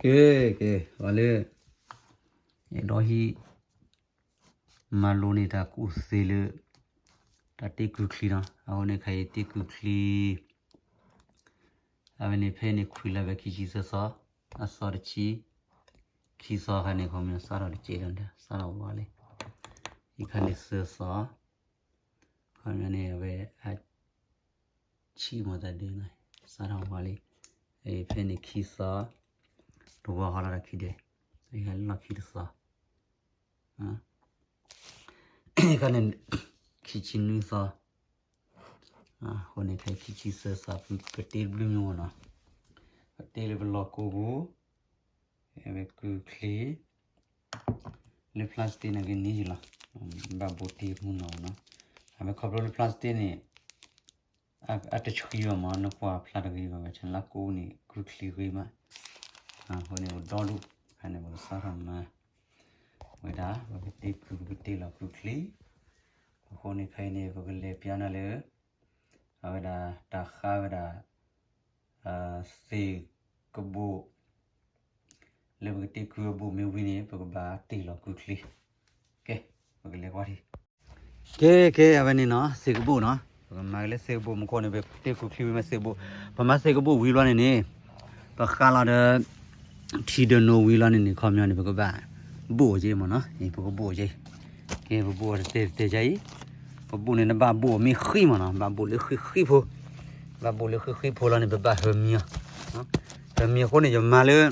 ကဲ ကဲ ပှၤလၢ အဲၣ်ဒိးဟံး မၤလိန့ၢ်တၢ်ကူၣ်သ့လၢ တၢ်တ့ကုၢ်ချံနီၤ, အဃိန့ၣ် ခဲအံၤတ့ကုၢ်ချံ အဝဲန့ၣ် ဖဲန့ၣ် ခွံလၢဘဲခံဆံသၢသီ, အသီတဆံ ခံသီခါန့ၣ် ခီမ့ၢ်စးထီၣ်တကဲလီၤ, စးထီၣ်ဝါလံ, အံၤခါန့ၣ်သၢသီ, ခီမ့ၢ်န့ၣ် အဝဲ အ ဆံးမၤသးဒ်န့ၣ် စးထီၣ်ဝါလံ, ဖဲန့ၣ်ခံသီ, တဝီဃီလီၤတၢ်ခံဒဲး, လီၢ်ခံတသီ, ခါန့ၣ် ခံဆံနွံသီ, အဃိန့ၣ် ခဲခံဆံသၢသီ ပတ့တဘျုးမံၤမ့ၢ်နီၤ, ပတ့လၢပလီၢ်ကိးပူၤ, အဝဲကုၢ်ချံ လၢ plastic န့ၣ်ကနံၤလီၤ, ဘၣ်ဘိးတ့မူနီၤနီၤ, အဝဲခီဖျိလၢ plastic န့ၣ် အတဆှံဘၣ်မး နကွၢ်ဖျါတဂ့ၤဘၣ် ဝဲဆၣ်လၢကိးန့ၣ် ကုၢ်ချံဂ့ၤမး, အဃိန့ၣ် ပဒီဒူၣ် ခါန့ၣ် ပကစးထီၣ်မၤ ဝဲဒၣ် ပကတ့ကုၢ် ပကတ့လီၤကုၢ်ချံ, အဃိန့ၣ် ခဲအံၤန့ၣ် ပကလဲၤပျါနၤလၢ အဝဲဒၣ် တၢ်ဃါဝဲဒၣ် သ့ၣ်ကဘိၣ် လၢပကတ့ကုၢ်အဘိၣ်မ့ၢ်ဝံၤန့ၣ် ပကဘၣ်တ့လီၤကုၢ်ချံ, ကဲ ပကလဲၤကွၢ်ထံ ကဲ ကဲ အဝဲန့ၣ်နီၤ သ့ၣ်ကဘိၣ်နီၤ, ပကမၤက့ၤလၢသ့ၣ်ကဘိၣ် မူခိၣ်န့ၣ် ပတ့ကုၢ်ချံဝံၤမ့ၢ်သ့ၣ်ကဘိၣ်, ပမၤသ့ၣ်ကဘိၣ်ဝံၤဘျီန့ၣ်န့ၣ် ပဃါလီၤဒီး ထံဒၢနိဝံၤလီၤန့ၣ်န့ၣ် ခီပညီန့ၣ် ပကဘၣ်ဘိၣ်အီၤက့မ့ၢ်နီၤ, ပကဘိၣ်အီၤက့, ကဲ ပဘိၣ်အီၤတတဲတတဲယါအံၤ, ပဘိၣ်န့ၣ် နဘၣ်ဘိၣ်အီၤမ့ၢ်ဃံမ့ၢ်နီၤ, ဘၣ်ဘိၣ်လၢဃံဃံဖိ, ဘၣ်ဘိၣ်လၢဃံဃံဖိလီၤန့ၣ် ပဘၣ်ဟၢမံၤအီၤ, ဟၢမံၤအဃိန့ၣ် ယမၤလၢ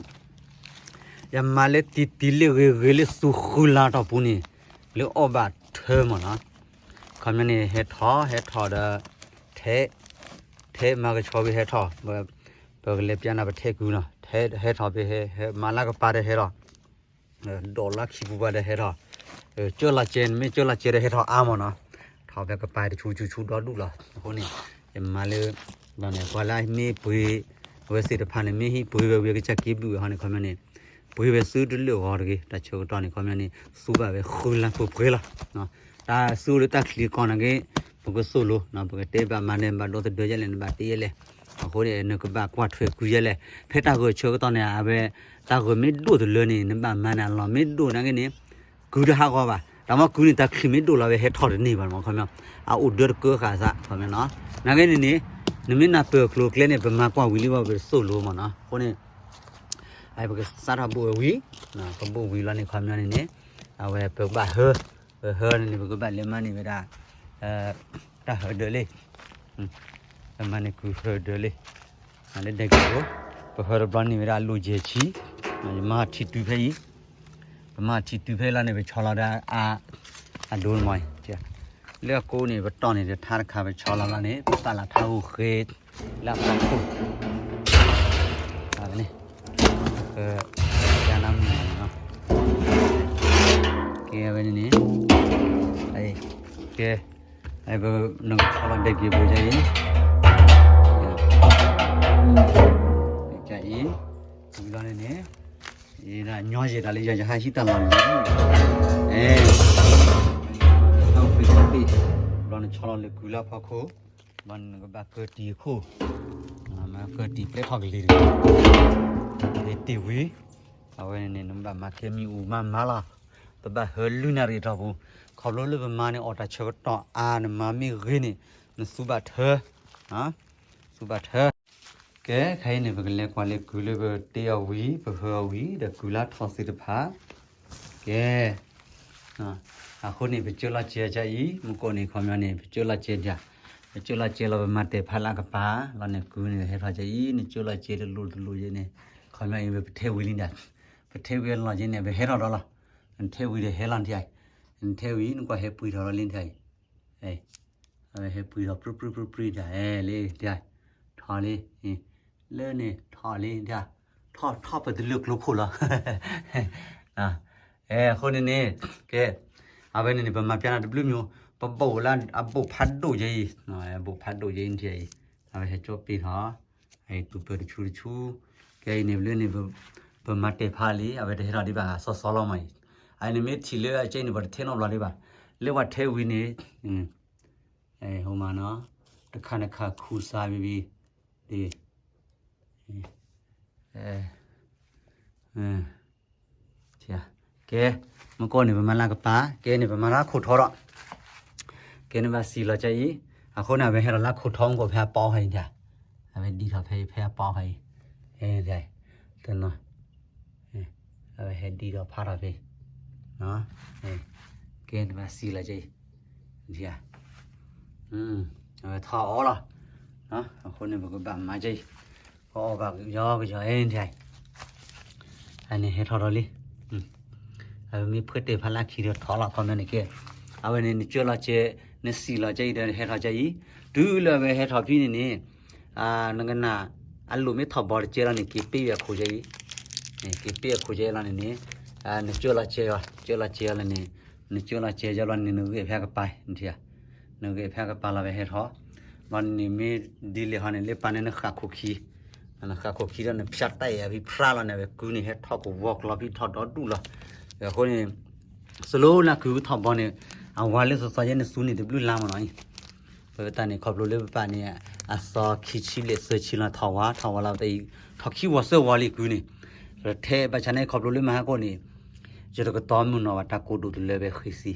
ယမၤလၢတံၤတံၤလၢဂ့ၤဂ့ၤလၢသူဃုလါတီၢ်ပူၤန့ၣ် လၢအီၣ်ဘၣ်ထၢမ့ၢ်နီၤ, ခီပညီန့ၣ် ဟဲထီၣ် ဟဲထီၣ်ဒီး ထဲ ထဲမၤကဆှီဝံၤဟဲထီၣ်, ပကလဲၤပျါနၤပထဲကုၢ်နီၤ, ဟဲထီၣ်ဖဲဟဲ ဟဲမၤလၢကပၤဒီးဟဲထီၣ်, ဒိးလၢခံပူၤဘၣ်ဒီးဟဲထီၣ်, ကၢလီၤကဲ နမ့ၢ်ကၢလီၤကဲဒီးဟဲထီၣ်အါမ့ၢ်နီၤ, ထီၣ်ဖဲကပၤတဆူဆူဆူဒီဒူၣ်လီၤ, အဃိန့ၣ် ယမၤလၢ ဒီးန့ၣ် ပှၤလၢအမ့ၢ်ပှ့ၤဝဲသ့ၣ်တဖၣ်န့ၣ် မ့ၢ်ဟံးပှ့ၤဝဲဝံၤကစၢ်က့ဘျုးဝဲဟီန့ၣ် ခီပညီန့ၣ် ပှ့ၤဝဲဆူတလၢာ်ဂီၤတဂ့ၤ, တၢ်ဆၢကတီၢ်န့ၣ် ခီပညီန့ၣ် သူဘၣ်ဝဲဃုလါပှဲၤပှဲၤလီၤ, တၢ်သူလၢတၢ်ချံကီၢ်န့ၣ်က့ ပကသိၣ်လိ ပကတဲဘၣ်မၤန့ၣ် ဘၣ်ဒိသဒၢယဲလဲၣ် နဘၣ်တ့ယဲလဲၣ်, အဃိန့ၣ် နကဘၣ်ကွၢ်ထွဲကုၢ်ယဲလဲၣ်, ဖဲတၢ်ဂၢၢ်ဆၢကတီၢ်န့ၣ် အဝဲ တၢ်ဂၢၢ်မ့ၢ်ဒိၣ်တလၢန့ၣ် နဘၣ်မၤန့ၣ်အလီၢ်မ့ၢ်ဒိၣ်နာ်က့န့ၣ် ကုၢ်တဟးဂီၤဘၣ်, တၢ်မ့ၢ်ကုၢ်န့ၣ် တၢ်ချံမ့ၢ်ဒိၣ်လီၤဝဲဟဲထီၣ်တန့ၢ်ဘၣ်မ့ၢ် ခီပညီ အအိၣ်ဒၢတကၢဃာ်သး ခီပညီနီၤ, နာ်က့န့ၣ်န့ၣ် နမ့ၢ်နၢ်ပၢၢ်အကျိၤအကျဲန့ၣ် ပမၤကွၢ်ဝံၤလံဘၣ် ပသိၣ်လိမ့ၢ်နီၤ, အဃိန့ၣ် ပကစးထီၣ်ဘိၣ်ဝဲဝံၤ, ပဘိၣ်ဝံၤလီၤန့ၣ် ခီပညီန့ၣ်န့ၣ် အဝဲပကဘၣ်ဟၢ, ပဟၢန့ၣ်န့ၣ် ပကဘၣ်လဲၤမၤန့ၢ်ဝဲဒၣ် တၢ်ဟၢဒၢးလံ, ပမၤန့ၢ်ကုၢ်ဟၢဒၢးလံ, လၢဒဲက့ၤဖိ, ပဟၢတဘျီန့ၢ်ဝဲဒၣ်အလိၣ်ယဲၢ်ဆံ, ယမၤထံတုၤဖဲအံၤ, ပမၤထံတုၤဖဲလီၤန့ၣ် ပဆီလီၤဒၣ်အါ, အဒိၣ်မး, လၢအကိးန့ၣ် ပတီၢ်န့ၣ် တထါတခါ ပဆီလီၤလီၤန့ၣ် ပပာ်လီၤထါအိၣ်ဃ့ လၢအဖီခိၣ်, န့ၣ်, က, ကနမုၢ်နီၤ, ကဲဝဲန့ၣ်န့ၣ်, ကဲ, နကဆီလီၤဒဲက့ၤဖိကအံၤ, ကအံၤ, ဝံၤလီၤန့ၣ်န့ၣ်, ညီယဲၢ်တၢ်လၢယၤယဟးဟံးတၢ်လီၢ်န့ၣ်, အဲ, ဘျီနဆီလီၤလၢကုၢ်လၢအဖီခိၣ်, ဘျီနကဘၣ်ကၢတံၢ်အခိၣ်, မၤကၢတံၢ်ပျဲထီၣ်ကလံၤတဂ့ၤ, တ့ၢ်ဝံၤ, အဝဲန့ၣ်န့ၣ် နဘၣ်မၤခဲမံၤအူမၤမၤလီၤ, ပဘၣ်ဟၢလုၢ်နၣ်ရံၣ်အတီၢ်ပူၤ, ခီဖျိလၢပမၤန့ၣ် အီၣ်တၢ်ဆၢကတီၢ်အါ နမၤမ့ၢ်ဂ့ၤန့ၣ် နသူဘၣ်ထၢ, သူဘၣ်ထၢ ကဲ ခဲအံၤန့ၣ် ပကလဲၤကွၢ်လၢကုၢ်လၢပတ့အီၤဝံၤ ပဟၢအီၤဝံၤ ဒီးကုၢ်လၢထီၣ်သ့ၣ်တဖၣ်, ကဲ, အဃိန့ၣ် ပကၢလီၤစဲအံၤ မူကီၢ်န့ၣ် ခီပညီန့ၣ် ပကၢလီၤစဲဒၣ်, ပကၢလီၤစဲလီၤ ပမၤတဲာ်ဖးလၢအကပၤ လီၤန့ၣ် ကုၢ်န့ၣ်ဟဲထီၣ်စဲအံၤ နကၢလီၤစဲတလိၣ်တလိၣ်ယဲန့ၣ် ခီပညီအံၤ ပထဲဝံၤလံဒၣ်, ပထဲဝံၤအလီၢ်ယဲန့ၣ် ပဟဲထီၣ်ဒီးလီၤ, နထဲဝံၤဒီးဟဲလီၤနထံၣ်, နထဲဝံၤ နကွၢ်ဟဲပှံၤထီၣ်လီၤလံနထံၣ်အံၤ အဝဲဟဲပှံၤထီၣ်ပြံပြံပြံပြံတၢ် အဲ လံတၢ်, ထီၣ်လံ, လၢန့ၣ်ထီၣ်လံတၢ်, ထီၣ် ထီၣ်ပတလၢကျိခိၣ်လီၤ, အဲ အဃိန့ၣ်န့ၣ်, ကဲ, အဝဲန့ၣ်န့ၣ် ပမၤပျါနၤတဘျုးမံၤ, ပဘိၣ်လၢအဘိၣ်ဖးဒိၣ်ယဲအံၤ, ဘိၣ်ဖးဒိၣ်ယဲအံၤနထံၣ်အံၤ, အဝဲဟဲကၠီပ့ၤထီၣ်, အံၤတူၢ်ပၢၢ်တဆူတဆူ, ကဲအံၤန့ၣ် လၢန့ၣ် ပမၤတဲာ်ဖးလံ အဝဲတဟဲထီၣ်ဒံးဘၣ် စီစီလီၤမးအံၤ, အံၤန့ၣ်မ့ၢ်ထံၣ်လၢအကဲအံၤန့ၣ် ပတထဲနီတဘျီဒံးဘၣ်, လၢပှၤထဲဝံၤန့ၣ်, ဟိမးနီၤ, တခါနခါခူစါဘံဘံ, ဒ်, အဲ, ကဲ, မ့ၢ်ကီၢ်န့ၣ် ပမၤလၢကပၤ, ကဲန့ၣ် ပမၤလၢခိၣ်ထီဒီး, ကဲန့ၣ်ဘၣ်စံၣ်လီၤကဲအံၤ, အဃိန့ၣ် အဝဲဟဲထီၣ်လၢခိၣ်ထီမ့ၢ်ကီၢ်ဖဲအပီဖဲအံၤဒၣ်, အဝဲဒံထီၣ်ဖဲအံၤဖဲအပီဖဲအံၤ, တနီၤ, အဝဲဟဲဒံထီၣ်ဖးထီၣ်ဖဲအံၤ, ကဲန့ၣ်ဘၣ်စံၣ်လီၤကဲအံၤ, အဝဲထီၣ်အီၤလီၤ, အဃိန့ၣ် ပကဘၣ်မၤကဲအံၤ, ကအီၣ်ဘၣ်ကယီကယီအဲၣ်ဒၣ် အန့ၣ်ဟဲထီၣ်ဒီးလံ, အဝဲမ့ၢ်ဖှဲတဲာ်ဖးလၢခံဒီးထီၣ်လီၤခီပညီန့ၣ်ကဲ, အဝဲန့ၣ် နကၢလီၤကဲ, နစံၣ်လီၤကဲအံၤဒီးဟဲထီၣ်ကဲအံၤ, တုၤလၢအဝဲဟဲထီၣ်ဖဲန့ၣ်န့ၣ်, နကနၣ်, အလိၣ်မ့ၢ်ထီၣ်ဘီတကဲလီၤန့ၣ် က့ၤပ့ၣ်ဝဲအခိၣ်ကဲအံၤ, က့ၤပ့ၣ်အခိၣ်ကဲလီၤန့ၣ်န့ၣ်, နကၢလီၤကဲအီၤ, ကၢလီၤကဲအီၤလၢန့ၣ်, နကၢလီၤကဲယီၤလီၤန့ၣ် နဂဲၤဖဲကပၤ, နဂဲၤဖဲကပၤလီၤဝဲဟဲထီၣ်, ဘီန့ၣ်မ့ၢ်ဒ်လဲၣ်ဟီန့ၣ် လၢပာ်န့ၣ်နဃၣ်ခိၣ်ခံ နဃၣ်ခိၣ်ခံဒီးနဖၠးတၢ်အံၤအဖံဖျါလီၤန့ၣ် အဝဲကုန့ၣ် ဟဲထီၣ်ကဝီၤကျီၤဖံထီၣ်ဒီဒူၣ်လီၤ, အဃိန့ၣ်, စလိလၢကုကထီၣ်ဘီန့ၣ်, အဝၤလၢသီသီယဲန့ၣ်သူန့ၣ်တဘျုးလါမ့ၢ်နီၤ, ပဝဲတၢ်န့ၣ် ခီဖျိလၢပပာ်န့ၣ်, အသီခံဆံဘျဲၣ်သၢဆံလီၤထီၣ်ဝါ ထီၣ်ဝါလီၤတအံၤ, ထီၣ်ခံဝီၤသၢဝီၤလံကုန့ၣ်, ထဲဘၣ်ဆၣ်န့ၣ် ခီဖျိလၢမဟါကိၣ်န့ၣ်, ယတကတီၤမုၢ်နီၤဘၣ် တၢ်ကိးဒိၣ်တလၢဝဲဃ့စံ,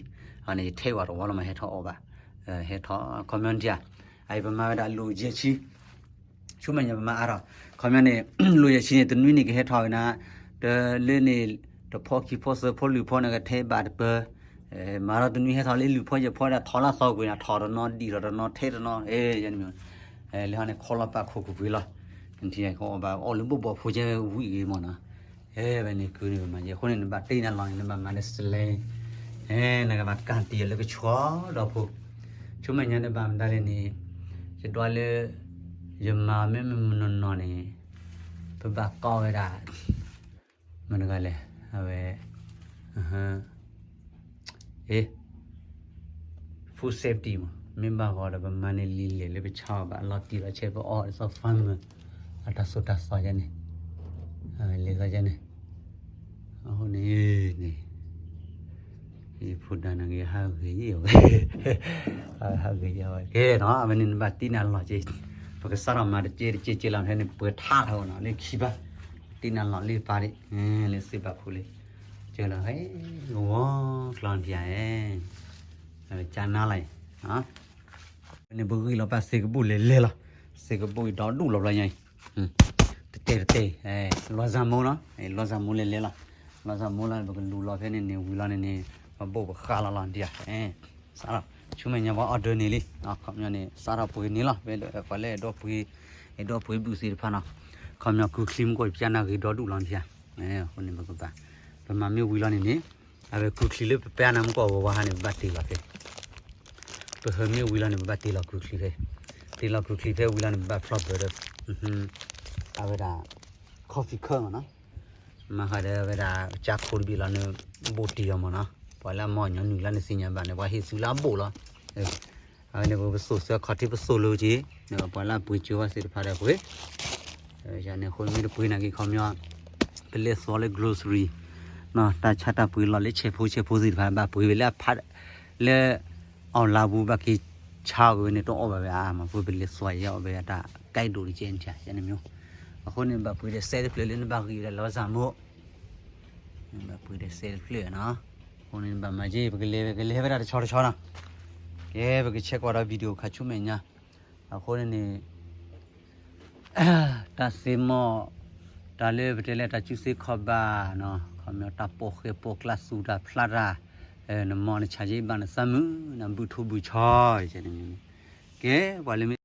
အန့ၣ်ယထဲဝဲတဝီလီၤမး ဟဲထီၣ်အီၣ်ဘၣ်, ဟဲထီၣ်ခီပညီဒ်, အအံၤပမၤဝဲဒၣ်လိၣ်ယဲၢ်ဆံ ဆူမဲာ်ညါပမၤအါထီၣ်, ခီပညီန့ၣ်, လိၣ်ယဲၢ်ဆံန့ၣ် တနွံန့ၣ်ကဟဲထီၣ်ဝဲဒၣ်, တလၢန့ၣ်, တဖီခံဖီသၢဖီလွံၢ်ဖီန့ၣ်ကထဲဘၣ်တပၢၢ်, မၤဒီးတနွံဟဲထီၣ်လၢလွံၢ်ဖီယဲၢ်ဖီဒၣ်ထီၣ်လၢသီကွံာ်န့ၣ် ထီၣ်တနီၤဒံးထီၣ်တနီၤထဲတနီၤ, လၢဟီန့ၣ်ခီလီၤပာ်ခိၣ်ကပှ့ၤလီၤ, နထံၣ်အီၣ်ဘၣ်အီၣ်လၢဘိၣ်ဘီၣ်ဖိကဲဝံၤဂ့ၤမ့ၢ်နီၤ အဲ ဝဲန့ၣ်ကုန့ၣ်ပမၤယဲ အဃိန့ၣ် နဘၣ်တ့နၤလီၤန့ၣ် နဘၣ်မၤလၢစလဲ, အဲ နကဘၣ်ကၢ်တံၢ်အီၤလၢကဆီဒီဖိ, ဆူမဲာ်ညါနဘၣ်မတၤလဲၣ်န့ၣ်, ယဒွးလၢ, ယမၤမ့ၢ်မနုၤနီၤန့ၣ်, ပဘၣ်ကီဝဲဒၣ်, မတၤတဂၤလဲၣ်, အဝဲ, အ food safety မး မ့ၢ်ဘၣ်ဃီဒီး ပမၤန့ၢ်လံလဲၣ်လၢပဆါအီၤဘၣ် လီၤတံၢ်လီၤဆဲးပအီၣ်ဒ်သိး farmer အတၢ်သိၣ်တၢ်သီယဲန့ၣ်, အဝဲလဲၤသီယဲန့ၣ်, အဃိန့ၣ်, န့ၣ်, ယဖိဒါနဂ့ၤဟးဂ့ၤယဝဲ, ဟးဂ့ၤယဝဲ ကဲနီၤ အဝဲန့ၣ်နဘၣ်တ့နၤလီၤက့ၤ, ပကစးထီၣ်မၤတကဲတကဲကဲလီၤဖဲန့ၣ် ပှဲၤထါထီၣ်နီၤ လၢခံဘၣ်, တ့နၤလီၤလၢပၢ်ဒံး, လၢစ့ဘၣ်ခိၣ်လံ, ကဲလီၤဟဲ, ဝီကျီၢ်ဖျါ, ကနါလီၤ, န့ၣ်ပဂံၢ်လီၤပၢ်စ့ကဘိၣ်လဲၤလဲၤလီၤ, စ့ကဘိၣ်အံၤဒီဒူၣ်လီၤဘျီညါအံၤ, တတဲတတဲ, လီၤစၢ်မိၢ်လီၤ, လီၤစၢ်မိၢ်လဲၤလဲၤလီၤ, လီၤစၢ်မိၢ်လီၤ ပကလူၤလီၤဖဲန့ၣ်န့ၣ် ဝံၤလီၤန့ၣ်န့ၣ်, ပဘိၣ်ပဃါလီၤလီၤဒံး, စးထီၣ်, ဆူမဲာ်ညါပှၤ order န့ၣ်လံ, ခီပညီန့ၣ် စးထီၣ်ပှ့ၤန့ၣ်လီၤ, ပှၤလၢအဲၣ်ဒိးပှ့ၤ, အဲၣ်ဒိးပှ့ၤဘုၣ်သ့ၣ်တဖၣ်နီၤ, ခီပညီကုချံမ့ၢ်ကီၢ်ပျါနၤဂ့ၤဒီဒူၣ်လီၤဒံး, အဃိန့ၣ်ပကဘၣ်, ပမၤမ့ၢ်ဝံၤလီၤန့ၣ်န့ၣ်, အဝဲကုချံလၢပပၢနၤမ့ၢ်ကီၢ်ဝဲဝါဟါန့ၣ် ပဘၣ်တ့လီၤဖဲ ပဟၢမ့ၢ်ဝံၤလီၤန့ၣ် ပဘၣ်တ့လီၤကုချံဖဲ, တ့လီၤကုချံဖဲဝံၤလီၤန့ၣ် ပဘၣ်ဖျီၣ်ဘၢဒီး, အဝဲဒၣ်, coffee ခၢၣ်မ့ၢ်နီၤ, မၤဃာ်ဒီးဝဲဒၣ် ကၠါခိၣ်တဘ့ၣ်လီၤန့ၣ်, ဘိၣ်တ့ၢ်အီၤမ့ၢ်နီၤ, ပှၤလၢအမီၢ်ညီနုၢ်လၢနသ့ၣ်ညါဘၣ်န့ၣ် ပှၤဟ့ၣ်သုလၢအဘိၣ်လီၤ, အဝဲန့ၣ်ပကပသိၣ်စၢခီၣ်ထံးပသိၣ်လိက့ၤ, ပှၤလၢအပှ့ၤကၠိဝဲသ့ၣ်တဖၣ်ဒီးပှ့ၤ, န့ၣ်အဃိမ့ၢ်တပှ့ၤနာ်က့ၤခီပညီ, ပလဲၤသိးလၢ grocery တၢ်ဆါတၢ်ပှ့ၤလီၤလၢဆဲးဖိဆဲးဖိသ့ၣ်တဖၣ် ဘၣ်ပှ့ၤဝဲလၢအဖး, လၢ, အီၣ်လါပူၤဘၣ်က့ၤဆါအီၤဝဲန့ၣ် တအီၣ်ဘၣ်ဝဲအါမး ပှ့ၤပလဲၤသိးယဲအီၣ်ဝဲအတၢ်ကဲဒိၣ်တကဲန့ၣ်, အဃိန့ၣ်ဘၣ်ပှ့ၤဒီးစဲတဖျၢၣ်လၢနဘၣ်ဂံၢ်ဝဲဒၣ်လီၤစၢ်မိၢ်, ဘၣ်ပှ့ၤဒီးစဲတဖျၢၣ်နီၤ, အဃိန့ၣ်နဘၣ်မၤက့ၤ ပကလဲၤဝဲ ကလဲၤဝဲဒၣ်တဆီတဆီနီၤ, ကဲပကဆဲးကွၢ်ဒီး video ခါဆူမဲာ်ညါ, အဃိန့ၣ်န့ၣ် တၢ်သ့မီၢ်, တၢ်လၢပတဲလၢတၢ်ကူၣ်သ့ခီဘၣ်နီၤ, ခီပညီတၢ်ပိာ်ဃဲပိာ်ကျါသူၣ်တၢ်ဖျါတၢ်, နမီၢ်နဆါယံဘၣ်နသးမုာ် နဘုၣ်ထူဘုၣ်ဆီ, ကဲပှၤလၢမ့ၢ်